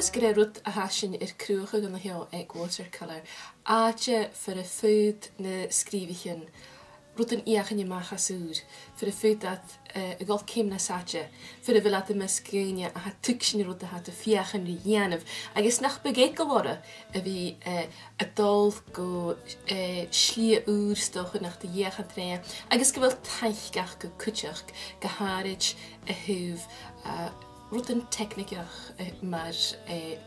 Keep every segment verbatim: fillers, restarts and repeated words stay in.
Is gur e rud a tha sinn air cruthachadh an seo aig Watercolour, àite far am faod na sgrìobhaichean rudan fheuchainn a-mach às ùr, far am faod iad, eh, a dhol ceum nas fhaide, far a bheil iad am measg dhaoine a tha a' tuigsinn an rud a tha iad a' feuchainn ri dhèanamh, agus nach biodh eagal orra a bhith, eh, a' dol gu, eh, slighe ùr 's dòcha nach do dh'fheuch iad roimhe, agus gu bheil taic aca cuideachd, gu h-àraid a thaobh, eh, rudan teicnigeach, eh, mar, eh,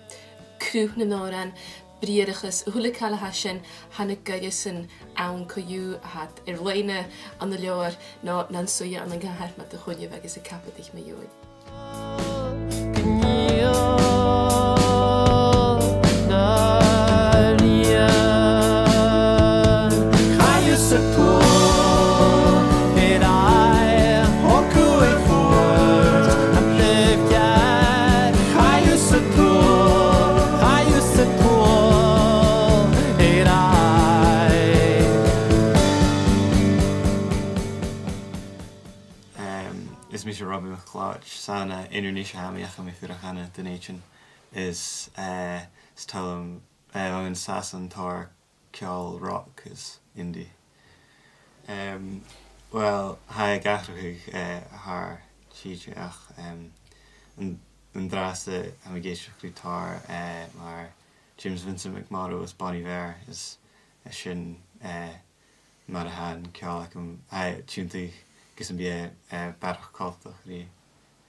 cruth nan òran, briathrachas, a h-uile càil a tha sin, tha na goireasan ann co-dhiù, a tha iad air loidhne ann an leabhar, no nan suidhe ann an cathair mar do choinneamh agus a' cabadaich mu dheidhinn. Um, is mise Robbie MacLeòid, 's ann à Inbhir Nis a tha mi, ach tha mi a' fuireach ann an Dùn Èideann. Is, eh, is toil leam, eh, bhon an sàs an tòrr ceòl rock is indie. Um, well, tha e ag atharrachadh, eh, thar tìde ach, um, an, an-dràsta tha mi ag èisteachd ri tòrr, eh, mar James Vincent McMorrow is Bon Iver is, eh, sin, eh, mar a tha an ceòl agam, tha e tionndadh gus am bi e, eh, barrachd coltach ri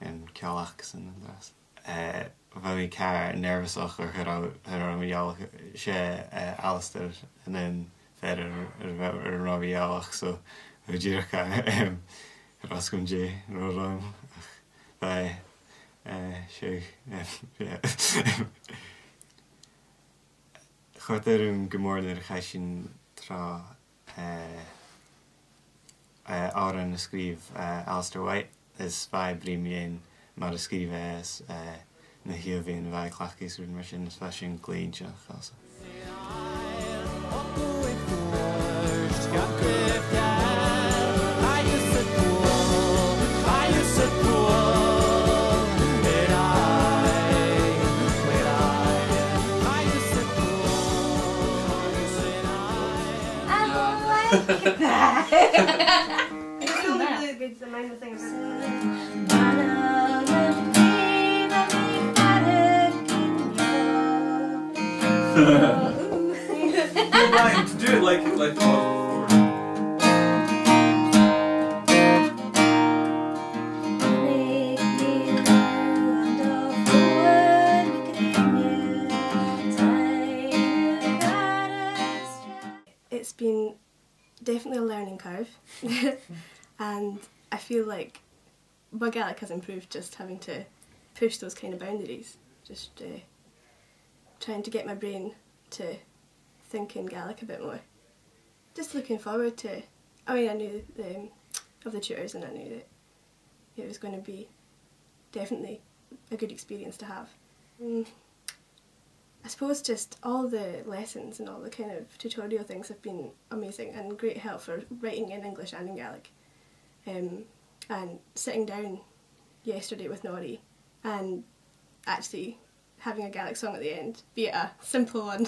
an ceòl acasan an-dràsta. Eh, bha mi car nervous-ach air, air, air an robh mi eòlach, 's e, eh, Alasdair an aon fhear air, air, air an robh mi eòlach, so bha mi dìreach, em, ag ràdh 's dè an robh romham, ach bha e, eh, seadh, em, yeah. Chòrd e rium gu mòr nuair a chaidh sinn tro eh, eh, òran a sgrìobh, eh, Alasdair Whyte, is bha e a' bruidhinn mu dheidhinn mar a sgrìobh e is, eh, na h-ìomhaighean a bha e a' cleachdadh is rudan mar sin, is bha sin glè inntinneach, fhèin. I don't like that. It's only blue, it's the minor thing. You're right, to do it like, like, oh, it's been definitely a learning curve, and I feel like my Gaelic has improved just having to push those kind of boundaries, just, uh, trying to get my brain to think in Gaelic a bit more. Just looking forward to, I mean, I knew the, of the tutors, and I knew that it was gonna be definitely a good experience to have. Mm, I suppose just all the lessons and all the kind of tutorial things have been amazing and great help for writing in English and in Gaelic. Um, and sitting down yesterday with Nori and actually having a Gaelic song at the end, be it a simple one,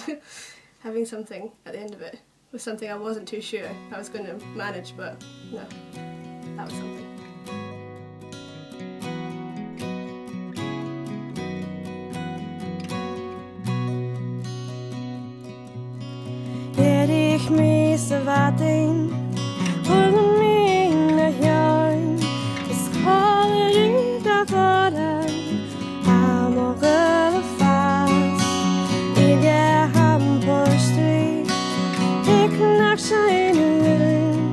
having something at the end of it was something I wasn't too sure I was gonna manage, but no, that was something. Dh'èirich mi sa mhadainn, chuir mi na h-eòin, is chuala mi do dhòrthainn, am mo ghaol a' fàs, i leath am port ri, thig nach seinn an uair,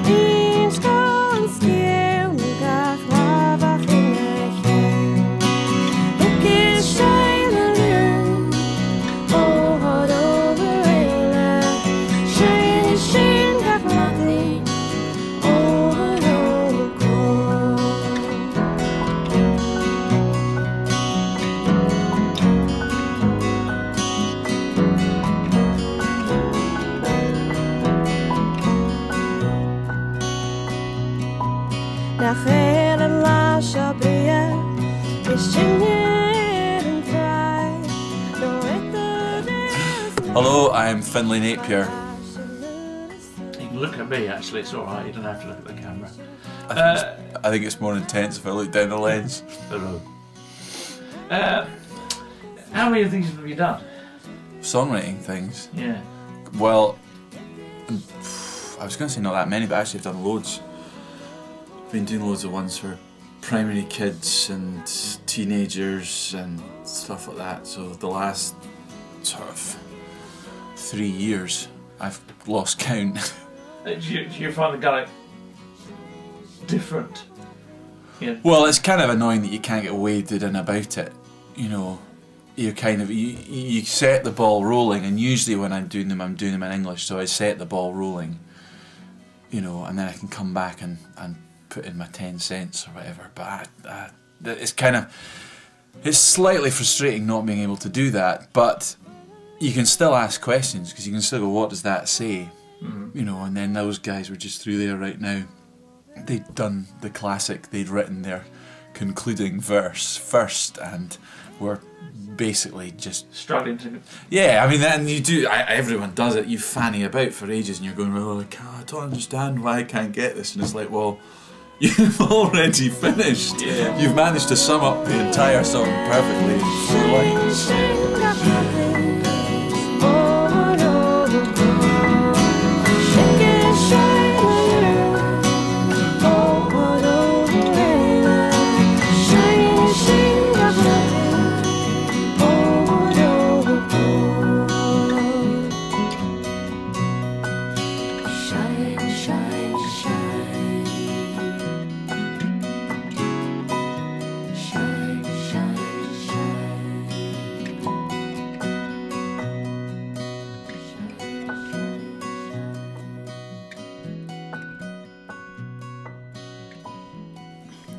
inns gun sgeul mi gach làmh ach ina cheann. Thig is seinn an uair, o, o, o, o, o, seinn, seinn gach madainn, o, o, o, o. Nach eil an là seo brèagha, is sinne air an tràigh. Hello, I am Finlay Napier. You can look at me, actually, it's all right, you don't have to look at the camera. I think, uh, it's, I think it's more intense if I look down the lens. Hello. Uh, how many of these have you done? Songwriting things? Yeah. Well, I was gonna say not that many, but actually I've done loads. Been doing loads of ones for primary kids and teenagers and stuff like that. So the last sort of three years, I've lost count. Uh, do you, do you find the Gaelic different? Yeah. Well, it's kind of annoying that you can't get waded in about it, you know. You kind of, you, you set the ball rolling, and usually when I'm doing them, I'm doing them in English, so I set the ball rolling, you know, and then I can come back and, and put in my ten cents or whatever. But I, I, it's kind of, it's slightly frustrating not being able to do that, but you can still ask questions, 'cause you can still go, "What does that say?" Mm. You know, and then those guys were just through there right now. They'd done the classic, they'd written their concluding verse first and were basically just struggling to... Yeah, I mean, and you do, I, everyone does it, you fanny about for ages and you're going, "Oh, I can't, I don't understand why I can't get this," and it's like, well, you've already finished. Yeah. You've managed to sum up the entire song perfectly in four lines. Shine, shine, shine. Shine, shine, shine.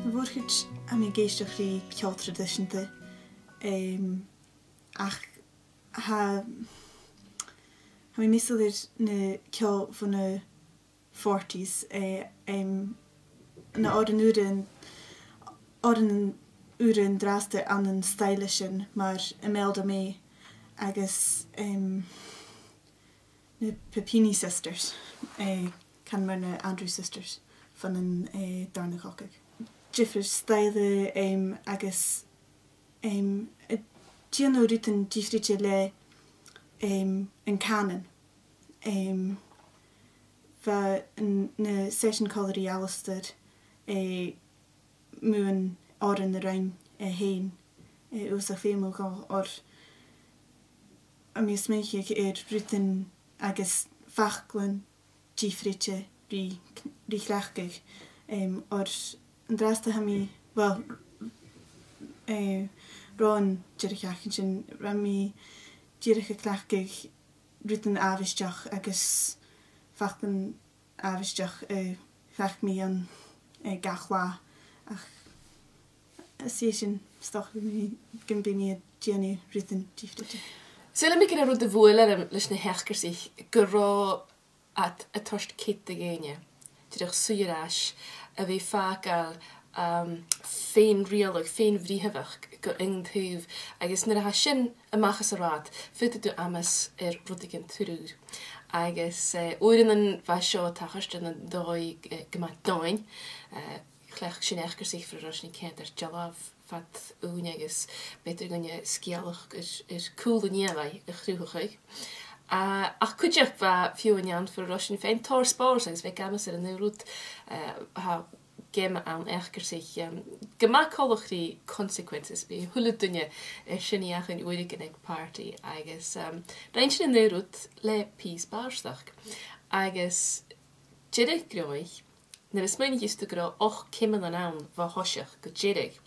A' mhòr-chuid tha mi ag èisteachd ri ceòl traidiseanta, em, ach tha, tha mi measail air na ceòl bho na forties, eh, em, na òrain ùra, òrain ùra an-dràsta ann an staidhre sin mar Imelda May agus, em, na Papini Sisters, eh, can mar na Andrews Sisters, bhon an, eh, Dàrna Cogadh. Diofar staidhre, em, agus, em, a' dèanamh rudan diofraichte le, em, an cànan. Em, bha an, na seiseanan còmhla ri Alasdair, eh, mu na h-òrain a rinn e fhèin, eh, uabhasach feumail dhomh oir tha mi a' smaoineachadh air rudan agus faclan diofraichte ri, ri chleachdadh, em, oir an-dràsta tha mi, well, eh, ron deireadh-sheachdain sin, bha mi dìreach a' cleachdadh rudan àbhaisteach agus faclan àbhaisteach, eh, a chleachd mi ann, eh, gach latha, ach às dèidh sin, 's dòcha gum bi mi, gum bi mi a' dèanamh rudan diofraichte. Saoilidh mi gur e rud a bhuail orm leis na h-eacarsaich gun robh iad a' toirt cead do dhaoine, dìreach suidhe air ais, a bhith a' fàgail, um, fèin-riaghladh, fèin-bhritheamhachd gu aon taobh, agus nuair a tha sin a-mach às an rathad, faodaidh tu amas air rudeigin tric. Agus, eh, uaireannan bha seo a' tachairt ann an dòigh, eh, gu math domhainn, eh, chleachd sinn eacarsaich far an robh sinn a' coimhead air dealbh fad ùine agus b' fheudar dhuinne sgeulachd air, air cùl an ìomhaigh a chruthachadh. A, ach cuideachd bha feadhainn ann far an robh sinn fhìn a' toirt spòrs agus bha aig amas air an aon rud, eh, tha geama ann eacarsaich, em, gu math coltach ri Consequences, bidh a h-uile duine air sin a dh'fheuchainn uaireigin aig party agus, em, rinn sinn an aon rud le pìos bàrdachd. Agus deireadh gnothaich, nuair a smaoinicheas tu gun robh ochd ceumannan ann bho thoiseach gu deireadh,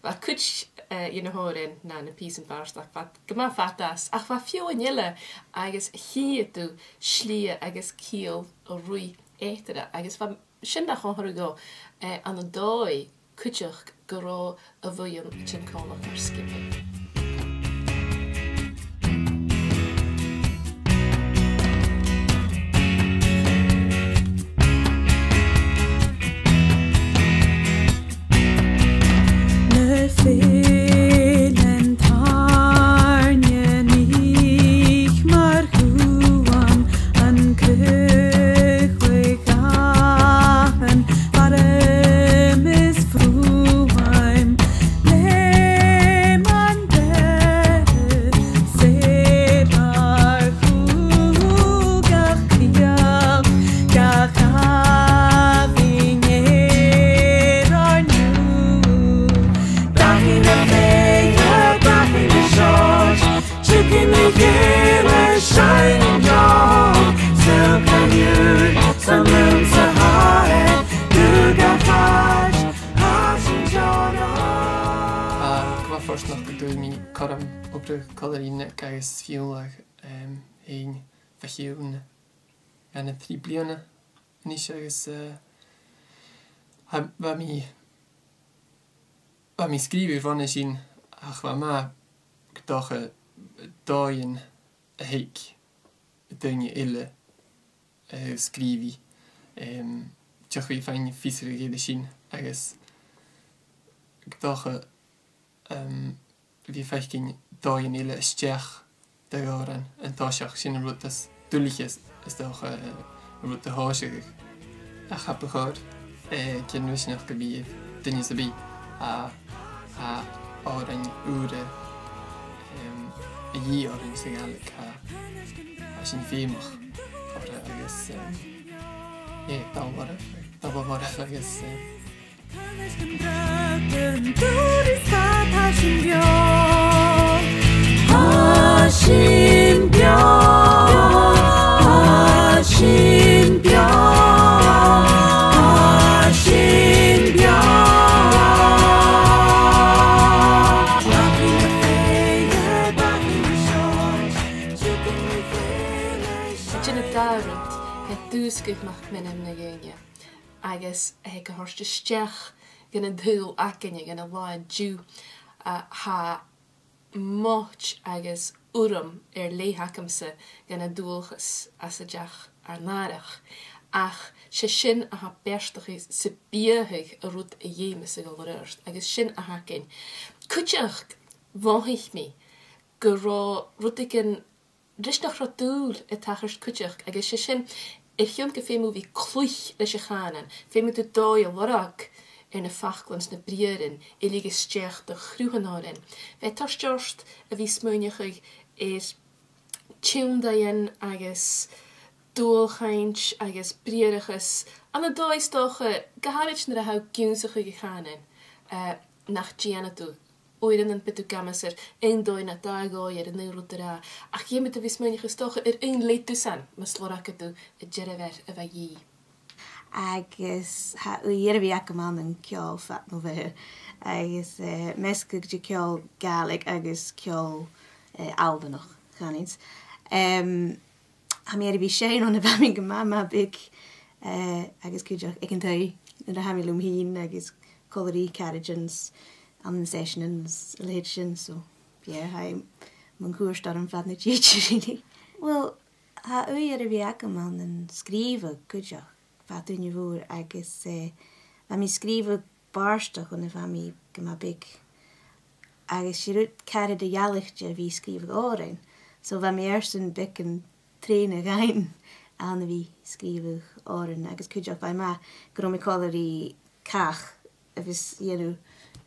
bha cuid, eh, dhe na h-òrain no na pìosan bàrdachd, bha iad gu math fada às, ach bha feadhainn eile agus chitheadh tu slighe agus ciall a' ruith eatarra, agus bha sin na chomharra dhomh, eh, ann an dòigh cuideachd gun robh a' bhuidheann a' tighinn còmhla mar sgioba. Na fèilean tàirneanaich mar Fortanach gun d' fhuair mi cothrom obrachadh còmhla ri Nic agus Fionnlagh, em, fhèin bho chionn na trì bliadhna a-nis agus, eh, tha, bha mi, bha mi a' sgrìobhadh ron a sin, ach bha mi gu dòcha dòighean a th' aig daoine eile, eh, sgrìobhadh, em, dìreach a bhith a' faighinn fiosrachadh air sin, agus gu dòcha, em, a bhith a' faicinn dòighean eile a-steach do dh'òrain an toiseach, sin an rud as duiliche, is dòcha, eh, an rud a thòisich. Ach tha bu chòir, eh, gun fhios nach gum bi duine sam bith a, a, òrain ùra, em, a dhìth òrain sa Ghàidhlig, tha, tha sin feumach orra agus, em, yeah, dà bharr, dà bharr agus, em, Sin an dà rud, tha dùsgadh mac meanmna dhaoine. Agus, eh, ga thoirt a-steach dhan an t-saoghal againne, dhan an latha an-diugh, eh, tha moit agus urram air leth agamsa dhan an dualchas às an deach ar n-àrach. Ach 's e sin a tha beartach sa bhiathadh, an rud a dh'fheumas a dhol air adhart, agus sin a th' againn. Cuideachd, mhothaich mi gun robh rudeigin ris nach robh dùil a' tachairt cuideachd, agus 's e sin, a chionn gum feum thu a bhith cluich leis a' chànan, feumaidh tu dòigh a lorg air na faclan 's na briathran a leig a-steach do chruth an òrain. Bha e toirt ort a bhith smaoineachadh air tionndadh agus dualchainnt agus briathrachas, ann an dòigh 's dòcha, gu h-àraid nuair a tha thu ag ionnsachadh a' chànain, eh, nach dèan thu uaireannan, bidh tu ag amas air aon dòigh no dà dhòigh air an aon rud a ràdh, ach dh'fheumadh tu a bhith smaoineachadh 's dòcha air aon leithid dusan mus lorgadh tu an dearbh fhear a bha a dhìth. Agus tha ùidh air a bhith agam ann an ceòl fad mo mhàthar, agus, eh, measgachadh de cheòl Gàidhlig agus ceòl, eh, Albannach, chanainn-sa. Em, tha mi air a bhith a' seinn on a bha mi gu math, math beag, eh, agus cuideachd aig an taigh, nuair a tha mi leam fhìn agus còmhla ri caraidean 's ann an seiseanan 's a leithid sin, so, yeah, tha e mun cuairt orm fad na tìde, really. Well, tha ùidh air a bhith agam ann an sgrìobhadh cuideachd, fad ùine mhòr agus, eh, bha mi a' sgrìobhadh bàrdachd on a bha mi gu math beag. Agus 's e rud ceart a dh'fhaodadh tu a bhith a' sgrìobhadh òrain. So bha mi airson beagan trèanadh fhaighinn ann a bhith a' sgrìobhadh òrain, agus cuideachd bha e math gun robh mi còmhla ri cach a bhios a' dèanamh,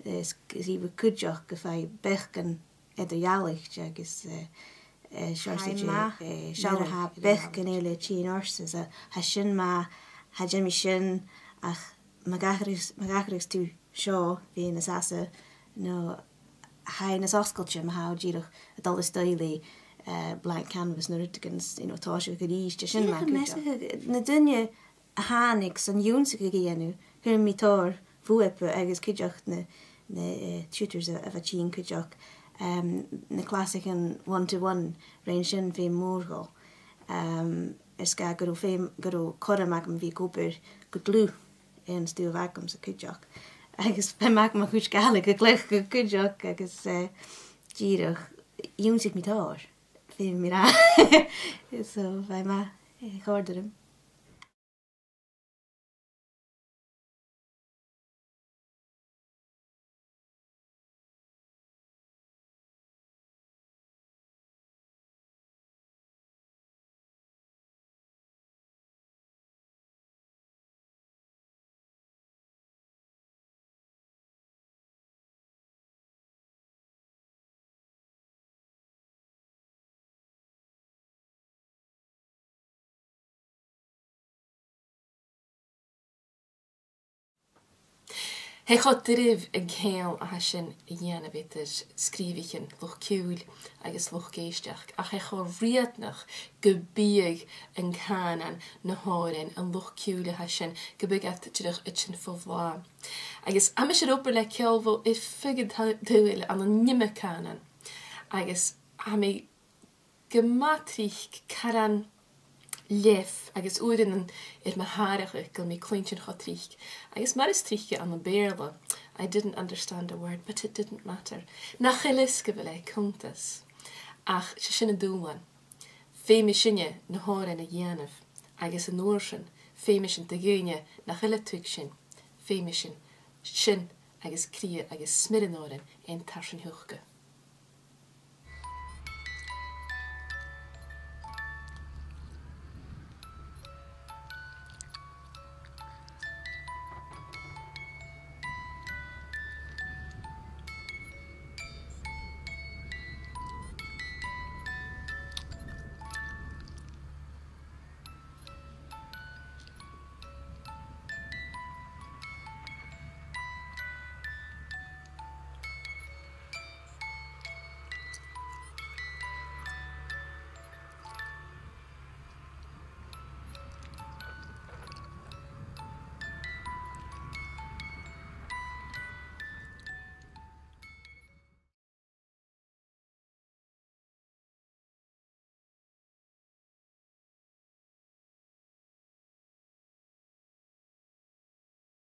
eh, sgrìobhadh cuideachd gum faigh beagan eadar-dhealaichte agus, eh, eh, seòrsa de, eh, seall, tha beagan eile a' tighinn ortsa, so tha sin math, tha, dèan mi sin, ach ma dh'atharras, ma dh'atharras tu seo, bidh e nas fhasa, no tha e nas fhosgailte ma tha thu dìreach a' dol a-staigh le, eh, blank canvas no rudeigin, you know, tòiseachadh a-rithist, tha sin math cuideachd. Dìreach a' measgachadh na daoine a thàinig son ionnsachadh a dhèanamh, thug mi tòrr bhuaipe agus cuideachd na, na, eh, tutors a, a bha tighinn cuideachd, em, na clasaichean one-to-one, rinn sin feum mòr dhomh. Em, air sgàth gun robh feum, gun robh cothrom agam a bhith ag obair gu dlùth air an stuth a bh' agamsa cuideachd. Agus bha mi a' cur mo chuid Gàidhlig a chleachdadh cuideachd agus, eh, dìreach, dh'ionnsaich mi tòrr, feumaidh mi ràdh. So, bha e math, eh, chòrd e rium. Tha e cho doirbh an ceangal a tha sin a dhèanamh eadar sgrìobhaichean luchd-ciùil agus luchd-èisteachd, ach tha e cho riatanach gum biodh an cànan, na h-òrain, an luchd-ciùil a tha sin, gum biodh iad dìreach a' tighinn fo bhlàth. Agus tha mise air obair le ceòl bho air feadh an t-, t-saoghail ann an iomadh cànan. Agus tha mi gu math tric caran leamh agus uaireannan air mo thàrradh gu bheil mi a' cluinntinn cho tric. Agus mar as trice ann am Beurla, I didn't understand a word, but it didn't matter. Nach eil fhios gu bheil e a' cunntas. Ach 's e sin an dùbhlan. Feumaidh sinne na h-òrain a dhèanamh, agus an uair sin, feumaidh sinn do dhaoine nach eil a' tuigsinn, feumaidh sinn sin agus cridhe agus smior an òrain fhaighinn tarsainn thuca.